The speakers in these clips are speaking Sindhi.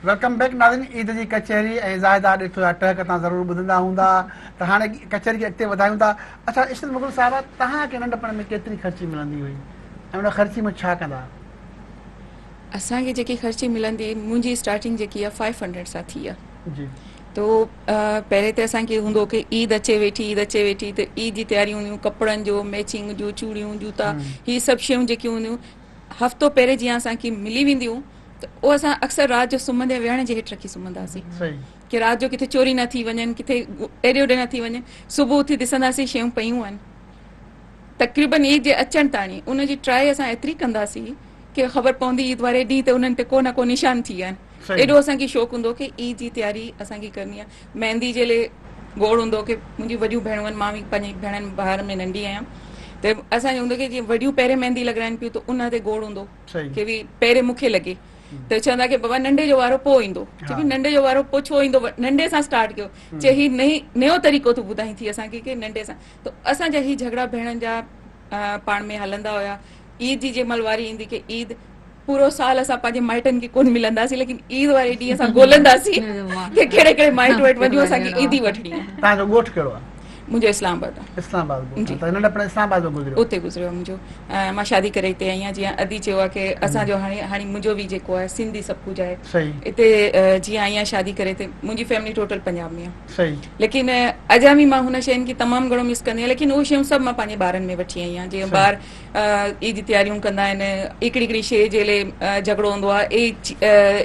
Welcome back ناظرين عيد جي ڪچهري ۽ زاهده ڏٺو يا ٽهڪ تان ضرور ٻڌندا هوندا ته هاڻي ڪچهري کي اڳتي وڌايون ٿا اڇا عشرت مغل صاحبه توهان کي ننڍپڻ ۾ ڪيتري خرچي ملندي هئي ۽ ان خرچي ۾ ڇا ڪندا اسان کي جيڪي خرچي ملندي منهنجي اسٽارٽنگ جيڪي آهي فائيو هنڊريڊ سان ٿي آهي جي تو پهرين ته اسان کي هوندو ڪي عيد اچي ويٺي عيد اچي ويٺي ته عيد جي تياريون هونديون ڪپڙن جو ميچنگ جون چوڙيون جوتا هي سڀ شيون جيڪيون هونديون هفتو پهرين جيئن اسان کي ملي وينديون ته اهو اسان اڪثر رات جو سمهندي ويهڻ جي هيٺ رکي سمهنداسين ڪي رات جو ڪٿي چوري نه ٿي وڃن ڪٿي ايڏي اوڏي نه ٿي وڃن صبح اٿي ڏسنداسين شيون پيون آهن تقريبن عيد جي اچڻ تاڻي ان جي ٽرائي اسان ايتري ڪنداسين ڪي خبر پوندي عيد واري ڏينهن ته انهن تي ڪو نه ڪو نشان ٿي ويا آهن ايڏو اسان کي شوق هوندو ڪي عيد جي تياري اسان کي ڪرڻي آهي مهندي جي لئي گوڙ هوندو ڪي منهنجي وڏيون ڀيڻون آهن مان به پنهنجي ڀيڻن ڀائرن ۾ ننڍي آهيان ته اسان جو هوندو ڪي جيئن وڏيون پهرين مهندي لڳرائن پيون ته ان تي گوڙ هوندو ڪي به پهرين مون کي لڳي ته چوندا ڪي بابا ننڍي جو وارو پوء ايندو چي به ننڍي جو وارو پوء ڇو ايندو ننڍي سان اسٽارٽ ڪيو چي هي نئين نيو طريقو ٿو ٻڌائين ٿي اسان کي ڪي ننڍي سان ته اسان جا هي جهڳڙا ڀيڻن جا پاڻ ۾ هلندا هيا. عيد جي جنهن مهل واري ايندي ڪي عيد پورو سال اسان پنهنجي مائٽن کي ڪونه ملنداسين ليڪن عيد واري ڏينهن اسان ڳولنداسين ڪي ڪهڙي ڪهڙي مائٽ وٽ وڃون اسان کي عيدي وٺڻي آهي. توهان جو ڳوٺ ڪهڙو آهي؟ منهنجو اسلام آباد آهي. اسلام آباد ڳوٺ آهي. ته ننڍپڻ اسلام آباد ۾ گذريو؟ اتي گذريو منهنجو ۽ مان شادي ڪري هتي آئي آهيان جيئن ادي چيو آهي ڪي اسان جو هاڻي هاڻي منهنجو به جيڪو آهي سنڌي سڀ ڪجهه آهي. صحيح. هتي جيئن آئي آهيان شادي ڪري هتي منهنجي فيملي ٽوٽل پنجاب ۾ آهي. صحيح. ليڪن اڄان به مان هن شين کي تمام گهڻو مس ڪندي آهيان ليڪن اهي شيون سڀ مان پنهنجي ٻارن ۾ وٺي آئي آهيان جيئن ٻار عيد جي تياريون ڪندا آهن هڪڙي هڪڙي شي جي لئي جهڳڙو هوندو آهي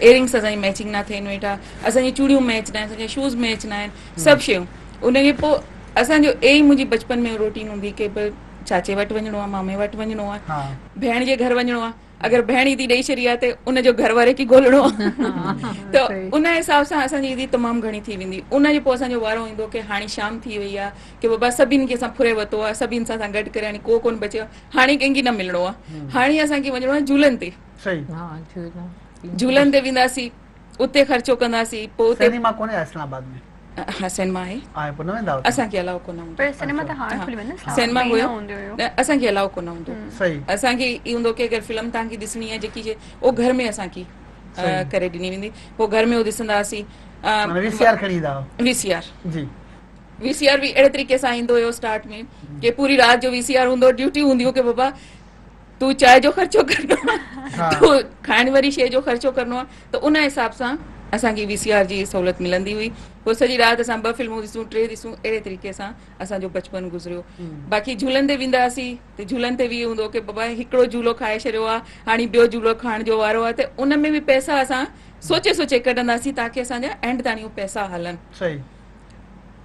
ايئرنگس اسان جي ميچنگ نه ٿين ويٺا اسان جي چوڙيون ميچ نه آهن اسان جا شوز ميچ نه آهن سڀ شيون ان کي پوء اسان جو اي منهنجي بچپن ۾ روٽين هوندي ڪي به چاچي وٽ وڃڻو آهي مامي وٽ وڃڻو آهي ڀيڻ جي گهر وڃڻو آهي اگر ڀيڻ عيدي ڏئي ڇڏي آهي ته ان جو گهر واري کي ڳولڻو آهي ته ان حساب سان اسان جي عيدي تمام گهڻي ٿي ويندي ان جي پوء اسان جو وارو ايندو ڪي هاڻي شام ٿي وئي آهي ڪي بابا سڀني کي اسان ڦري ورتو آهي سڀني سان اسان گڏ ڪري هاڻي ڪو ڪونه بچيو آهي هاڻي ڪنهن کي نه ملڻو آهي هاڻي اسان کي وڃڻو آهي جهولن تي جهولن تي وينداسين اتي خرچو ڪنداسين پوء اتي سئنيما ڪونهي اسلام آباد ۾ ها سئنيما آهي آهي پوء نه ويندا آهيو اسان کي الاء ڪونه هوندو پر سئنيما ته هاڻ کلي ويو نه سئنيما هيو نه اسان کي الاء ڪونه هوندو صحيح اسان کي اي هوندو ڪي اگر فلم توهان کي ڏسڻي آهي جيڪي شي او گهر ۾ اسان کي ڪري ڏني ويندي پوء گهر ۾ او ڏسندا هئاسين معنيٰ وي سي آر کڻي ايندا هئا وي سي آر جي وي سي آر به اهڙي طريقي سان ايندو هيو اسٽارٽ ۾ ڪي پوري رات جو وي سي آر هوندو ڊيوٽي هوندي هو ڪي بابا تون چاء جو خرچو ڪرڻو آهي تون کائڻ واري شيء جو خرچو ڪرڻو آهي ته ان حساب سان اسان کي وي سي آر جي سهولت ملندي هئي پوء سڄي رات اسان ٻه فلمون ڏسون ٽي ڏسون اهڙي طريقي سان اسان جو بچپن گذريو باقي جهولن تي ويندا هئاسين ته جهولن تي به هوندو ڪي بابا هڪڙو جهولو کائي ڇڏيو آهي هاڻي ٻيو جهولو کائڻ جو وارو آهي ته ان ۾ به پئسا اسان سوچي سوچي ڪڍنداسين تاڪي اسان جا اينڊ تاڻي اهي پئسا هلن صحيح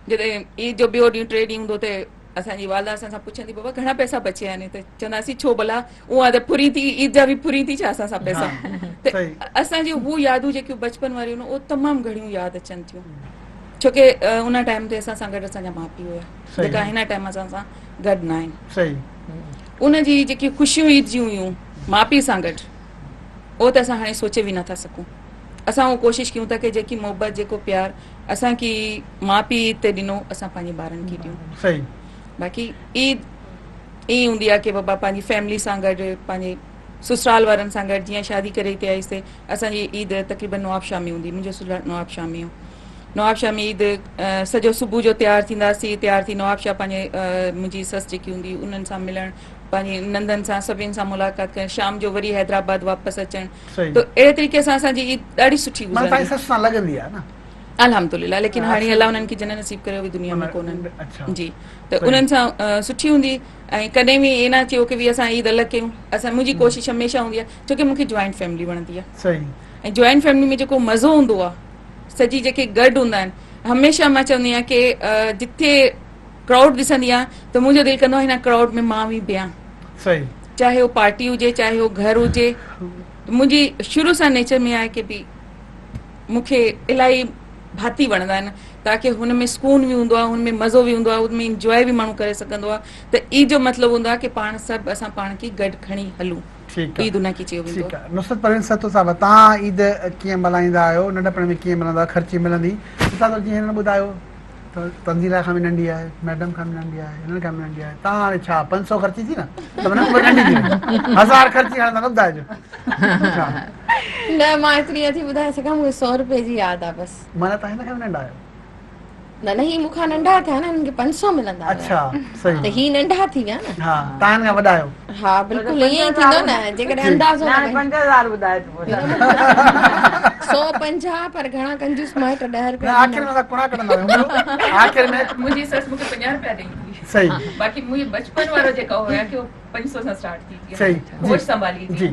جڏهن عيد جو ٻيو ڏينهن ٽي ڏينهن هوندو ته اسان جي والده اسان سان پڇندي بابا گهڻا پئسا بچيا آهن ته چونداسين ڇو ڀلا اها ته ڦري ٿي عيد جا به ڦري ٿي ڇا اسان سان پئسا ته اسان جون هو يادون جيڪيون بچپن واريون آهن اهي تمام گهڻيون ياد اچن ٿيون ڇو ڪي ان ٽائيم تي اسان سان گڏ اسان جا ماء پيء هيا جيڪا هن ٽائيم اسان سان گڏ نه آهن ان جي جيڪي خوشيون عيد جون هيون ماء پيء سان گڏ اهو ته اسان هاڻي سوچي به نٿا سگهون اسان اهو ڪوشش ڪيون ٿا ڪي جيڪي محبت جيڪو پيار اسان کي ماء پيء عيد تي ڏنو اسان پنهنجي ٻارن کي ڏيون صحيح باقي عيد ائين هوندي آهي ڪي بابا پنهنجي فيملي سان گڏ پنهنجي سسرال وارن سان گڏ جيئن شادي ڪري هتي آيس تي اسان جي عيد تقريبن نواب شاهه ۾ هوندي منهنجو سسرال نواب شاهه ۾ هو نواب شاهه ۾ عيد سڄو صبح جو تيار ٿينداسين تيار ٿي نواب شاهه پنهنجي منهنجي سس جيڪي هوندي انهن سان ملڻ پنهنجي نندن سان سڀني سان ملاقات ڪرڻ شام جو وري حيدرآباد واپس اچڻ ته اهڙي طريقي سان اسان جي عيد ڏاڍي سٺي گذرندي. معنيٰ تنهنجي سس سان لڳندي آهي نه. الحمدلله ليڪن هاڻي الله انهن کي جنت نصيب ڪري اهي دنيا ۾ ڪونهن جي ته انهن سان سٺي هوندي ۽ ڪڏهن به ائين نه چيو ڪي وي اسان عيد الڳ ڪيون اسان منهنجي ڪوشش هميشه هوندي آهي ڇو ڪي مونکي جوائنٽ فيملي وڻندي آهي صحيح ۽ جوائنٽ فيملي ۾ جيڪو مزو هوندو آهي سڄي جيڪي گڏ هوندا آهن هميشه مان چوندي آهيان ڪي جتي ڪرائوڊ ڏسندي آهيان ته منهنجو دل ڪندو آهي هن ڪرائوڊ ۾ مان به بيهان صحيح چاهي هو پارٽي هجي چاهي هو گهر هجي منهنجي شروع سان نيچر ۾ آهي ڪي به مون کي الاهي ڀاتي وڻندا آهن تاڪي هن ۾ سڪون به هوندو آهي هن ۾ مزو به هوندو آهي هن ۾ انجواء به ماڻهو ڪري سگهندو آهي ته عيد جو مطلب هوندو آهي ڪي پاڻ سڀ اسان پاڻ کي گڏ کڻي هلون عيد ان کي چيو ويندو آهي. نصرت پروين سهتو صاحب توهان عيد ڪيئن ملهائيندا آهيو ننڍپڻ ۾ ڪيئن ملندا خرچي ملندي مثال طور جيئن هنن ٻڌايو ته تنزيلا کان به ننڍي آهي ميڊم کان به ننڍي آهي هنن کان به ننڍي آهي توهان هاڻي ڇا 500 خرچي ٿي نه ته معنيٰ عمر ننڍي ٿي وئي 1000 خرچي هاڻي توهان نه ٻڌائجو ڇا. نه مان ايتري نٿي ٻڌائي سگهان مون کي سو روپئي جي ياد آ بس. معنيٰ توهان هن کان به ننڍا آهيو. نه نه هي مون کان ننڍا ٿيا نه هنن کي 500 ملندا هيا. اڇا صحيح. ته هي ننڍا ٿي ويا نه. ها توهان هن کان وڏا آهيو. ها بلڪل ائين ئي ٿيندو نه جيڪڏهن اندازو نه هاڻي 5000 ٻڌاء تون پوء. 150 پر گهڻا ڪنجوس مائٽ 10 روپيا نه آخر ۾ اسان ڪڻا ڪڍندا آهيون آخر ۾. منهنجي سس مون کي 50 روپيا ڏئي ٿي. صحيح. باقي منهنجي بچپن وارو جيڪو هيا ڪي 500 سان اسٽارٽ ٿي ٿي. صحيح هوش سنڀالي جي.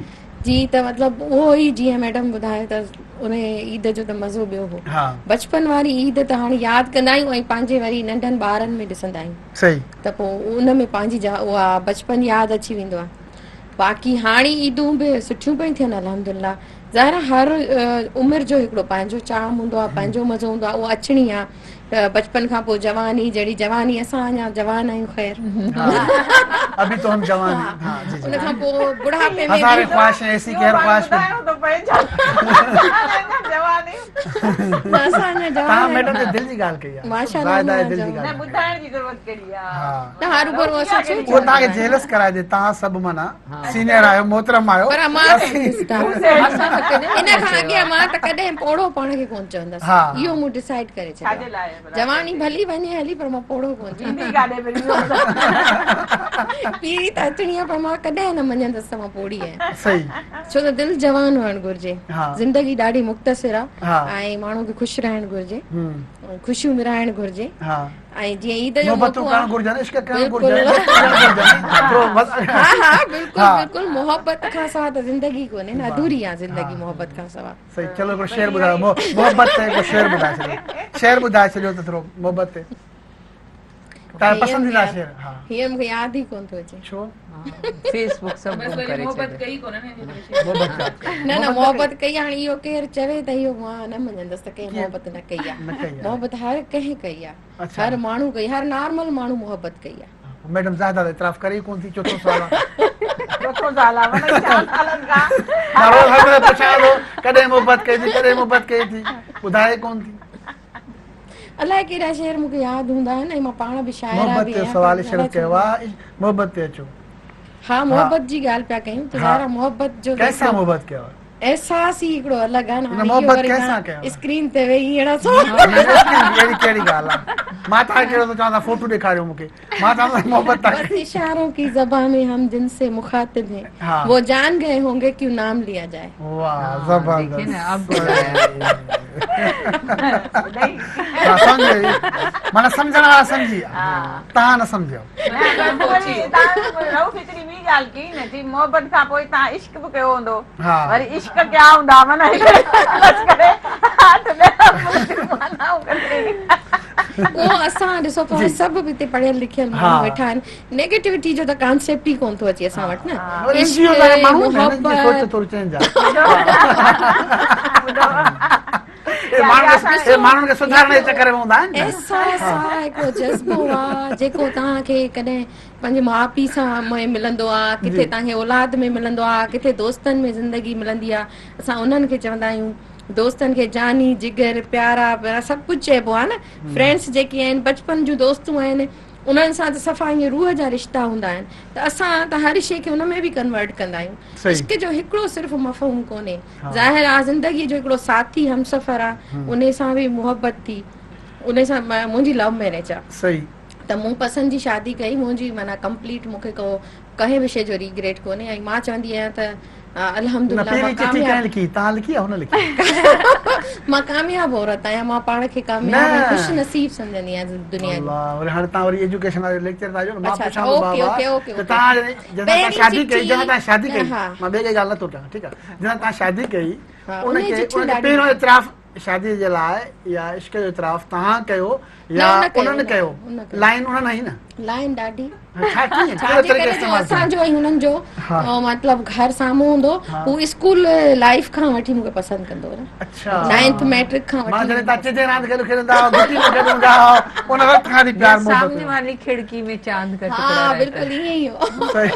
جي ته مطلب اهو ئي جيئن ميڊم ٻڌايو ته ان عيد جو ته مزو ٻيو هو بچپن واري عيد ته هاڻي ياد ڪندا آهيون ۽ پنهنجي وري ننڍن ٻارن ۾ ڏسندا آهيون صحيح ته پوء ان ۾ پنهنجي جا اها بچپن ياد اچي ويندو آهي باقي هاڻي عيدون به سٺيون پيون ٿين الحمدلله ظاهر آهي هر عمر جو هڪڙو پنهنجو چارم هوندو آهي پنهنجو مزو هوندو آهي اهو اچڻي آهي ته بچپن کان پوء جواني جهڙي جواني اسان اڃا جوان آهيون خير ابي تو هم جوان هين ها جي جي ان کان پوء بڙهاپي ۾ هزارين خواهشين ايسي ڪي هر خواهش پي ٻڌائڻو ٿو پئي ڇا جوان آهيون نه اسان اڃا جوان تان ميڊم جي دل جي ڳالهه ڪئي آهي ماشاءالله زاهده جي دل جي ڳالهه نه ٻڌائڻ جي ضرورت ڪهڙي آهي ها نه هروڀرو اسان ڇو اهو توهان کي جيلس ڪرائي ڏي توهان سڀ معنيٰ سينيئر آهيو محترم آهيو پر مان ان کان اڳيان مان ته ڪڏهن پوڙهو پاڻ کي ڪونه چوندس اهو مون ڊسائيڊ ڪري ڇڏيو جواني ڀلي وڃي هلي پر مان پوڙهو ڪونه چوندس پيري ته اچڻي آهي پر مان ڪڏهن نه مڃندس ته مان پوڙهي آهيان صحيح ڇو ته دل جوان هئڻ گهرجي زندگي ڏاڍي مختصر آهي ۽ ماڻهو کي خوش رهڻ گهرجي خوشيون ورهائڻ گهرجي ۽ جيئن عيد جو محبتون موقعو ڪرڻ آ گهرجن عشق ڪرڻ بلڪل گهرجن ها ها بلڪل بلڪل محبت کان سوا ته زندگي ڪونهي نه اڌوري آ زندگي محبت کان سوا. صحيح چلو هڪڙو شعر ٻڌايو محبت تي هڪڙو شعر ٻڌائي ڇڏيو شعر ٻڌائي ڇڏيو ته ٿورو محبت تي تان پسنديده شعر ها هينئر مونکي ياد ئي ڪونه ٿو اچي. ڇو؟ فيس بڪ سڀ گم ڪري محبت ڇڏيو. ڪئي ڪونه نه ان جي ڪري محبت نه نه محبت ڪئي هاڻي اهو ڪير چوي ته اهو مان نه مڃندس ته ڪنهن محبت نه ڪئي آ نه ڪئي آ محبت هر ڪنهن ڪئي آ هر ماڻهو ڪئي هر نارمل ماڻهو محبت ڪئي آ. ميڊم زاهده ته اعتراف ڪري ئي ڪونه ٿي چوٿون سوال آ. چوٿون سوال آ معنيٰ چار سالن کان. مان روز هر دفعي پڇان ٿو ڪڏهن محبت ڪئي ٿي ڪڏهن محبت ڪئي ٿي ٻڌائي ئي ڪونه ٿي. الائي ڪهڙا شعر مون کي ياد هوندا آهن ۽ مان پاڻ به شاعره محبت به تي آهيان سوال پر شروع ڪيو آ محبت تي اچو. ها محبت جي ڳالهه پيا ڪيون ته ظاهر آ محبت جو ڪنهن سان محبت ڪيو آ؟ احساس ئي هڪڙو الڳ آ نه هاڻي محبت ڪنهن سان ڪيو؟ اسڪرين تي ويهي اهڙا سوال اهڙي ڪهڙي ڳالهه آ مان توهان کي ڪهڙو ٿو چوان توهان فوٽو ڏيکاريو مون کي مان توهان سان محبت ٿا بس اشارون ڪي زبان ۾ هم جن سي مخاطب هين وو جان گئي هونگي ڪيون نام ليا جائي. واه زبردست ديکي نه اب ٻڌايا ها سمجهي وئي معنيٰ سمجهڻ وارا سمجهي ويا توهان نه سمجهيو. رئوف هڪڙي ٻي ڳالهه ڪئي نه چي محبت کان پوء توهان عشق به ڪيو هوندو وري عشق ڪيا هوندا معنيٰ هڪڙي بس ڪري اٺ ڏهه معنائون ڪڍي. اهو اسان ڏسو پاڻ سڀ به هتي پڙهيل لکيل ماڻهو ويٺا آهن نيگيٽوٽي جو ته ڪانسيپٽ ئي ڪونه ٿو اچي اسان وٽ نه عشق محبت ماڻهن کي سڌارڻ جي چڪر ۾ هوندا آهن احساس آ هڪڙو جذبو آ جيڪو توهان کي ڪڏهن پنهنجي ماء پيء سان ۾ ملندو آ ڪٿي توهان کي اولاد ۾ ملندو آ ڪٿي دوستن ۾ زندگي ملندي آ اسان انهن کي چوندا آهيون دوستن کي جاني جگر پيارا پيارا سڀ ڪجهه چئبو آ نه فرينڊس جيڪي آهن بچپن جون دوستون آهن انهن سان ته صفا ائين روح جا رشتا هوندا آهن ته اسان ته هر شيء کي ان ۾ به ڪنورٽ ڪندا آهيون عشق جو هڪڙو صرف مفهوم ڪونهي ظاهر آ زندگي جو هڪڙو ساٿي همسفر آ انهي سان به محبت ٿي انهي سان منهنجي لو ميريج آ صحيح ته مون پسند جي شادي ڪئي منهنجي معنيٰ ڪمپليٽ مون کي ڪو ڪنهن به شيء جو ريگريٽ ڪونهي ۽ مان چوندي آهيان ته نه الحمدلله پهرين مان چٺي ڪنهن ڪامياب لکي توهان لکي يا هن لکي مان ڪامياب عورت آهيان مان پاڻ کي نه ڪامياب ۽ خوش نصيب سمجهندي آهيان دنيا جي الله وري هاڻي توهان وري ايجوڪيشن واري ليڪچر ٿا ڏيو نه مان اڇا اڇا پڇان ٿو اوڪي بابا اوڪي اوڪي ته اوڪي توهان جڏهن توهان پهرين شادي ڪئي چٺي جڏهن توهان شادي نه ڪئي ها مان ٻي ڪائي ڳالهه نٿو ڪيان ٺيڪ آهي جڏهن توهان شادي ڪئي ها ان انهي کي چٺيون ان کي ڏاڍيون پهريون اعتراف شادي جي لاء يا عشق جو اعتراف توهان ڪيو نه يا ان ڪيو انهن ان ڪيو ان ڪيو لائن انهن هنئي نه لائن ڏاڍي ڇا ڪيئن ڇا ڪهڙي جي طريقي ڪري جو استعمال اسان ٿيو جو ۽ هنن جو ها مطلب گهر سامهون هوندو ها هو اسڪول لائيف کان وٺي مونکي پسند ڪندو هو نه اڇا نائنٿ ميٽرڪ کان مان وٺي جڏهن مونکي تان پسند چيچي راند کيڏ کيڏندا هئا گٽي ۾ گڏ هوندا هئا ان وقت کان وٺي پيار محبت سامني هيو والي کڙڪي ۾ چاند ڪا ها ٽڪڙا رهتا بلڪل ائين ئي هو صحيح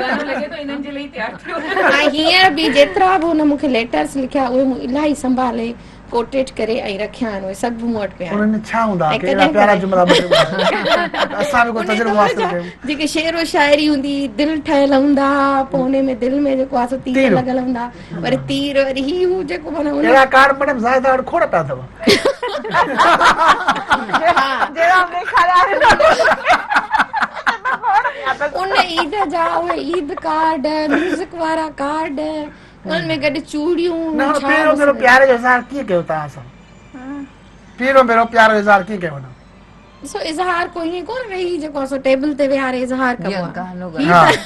گانو لڳي ٿو انهن جي لاء ئي تيار ٿيو ۽ هينئر به جيترا به هن مونکي ليٽرس لکيا اهي مون الاهي سنڀالي ڪوٽيٽ ڪري ۽ رکيا آهن اهي سڀ مون وٽ پيا آهن انهن ۾ ڇا هوندا ۽ ڪي اهڙا ڪڏهن پيارا ڪڏهن جملا ٻڌي ٻڌايو. اسان به ڪو تجربو حاصل ڪيون. جيڪي شعر و شاعري هوندي دل ٺهيل هوندا ها پوء انهي ۾ دل ۾ جيڪو آ سو تير لڳل هوندا وري تير وري هي هو جيڪو معنيٰ ان اهڙا ڪارڊ ميڊم زاهده وٽ کوڙ پيا اٿو. جهڙا ڏيکاريا ان عيد جا اهي عيد ڪارڊ ميوزڪ وارا ڪارڊ انهن ۾ گڏ چوڙيون نه پهريون ڀيرو پيار جو اظهار ڪيئن ڪيو توهان سان؟ پهريون ڀيرو پيار جو اظهار ڪيئن ڪيو هن؟ ڏسو اظهار ڪو ائين ڪونه ويهي جيڪو آ سو ٽيبل تي ويهاري اظهار ڪبو جيئن آ گانو هي ڳائي.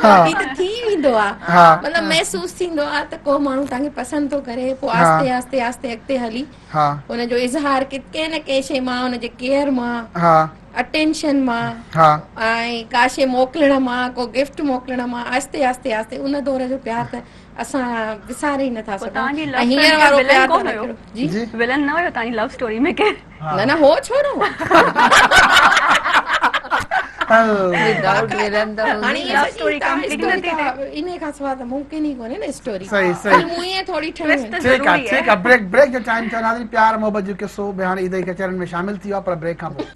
ته هي ته ٿي ويندو آ ها. مطلب محسوس ٿيندو آ ته ڪو ماڻهو توهان کي پسند ٿو ڪري پوء ها. آهستي آهستي آهستي اڳتي هلي ها. ان جو اظهار ڪنهن نه ڪنهن شيء مان ان جي ڪيئر مان ها. اٽينشن مان ها. ۽ ڪا شيء موڪلڻ مان ڪو گفٽ موڪلڻ مان آهستي آهستي آهستي ان دور جو پيار ته اسان وساري ئي نٿا پوء سگهون توهان جي ۽ لو هينئر اسٽوري ۾ وارو ولن پيار ته ڪونه نه هيو؟ ڪهڙو جي جي. ولن نه هيو توهان جي لو اسٽوري ۾ ڪير؟ نه نه هو ڇو نه هو. ودائوٽ ولن ته هاڻي هوندي. اها لو سڄي اسٽوري توهان ڪمپليٽ اسٽوري نه ٿي ٿئي. انهي کان سواء ته ممڪن ئي ڪونهي نه اسٽوري. صحيح صحيح. فلمون ائين ٿوري ٺهيون ٽوئسٽ آهن. ته ٺيڪ آ ضروري ٺيڪ آهي. آ بريڪ بريڪ جو ٽائيم ٿيو ناظرين پيار محبت جو قصو به هاڻي عيد جي ڪچهرين ۾ شامل ٿي ويو آ پر بريڪ کان پوء.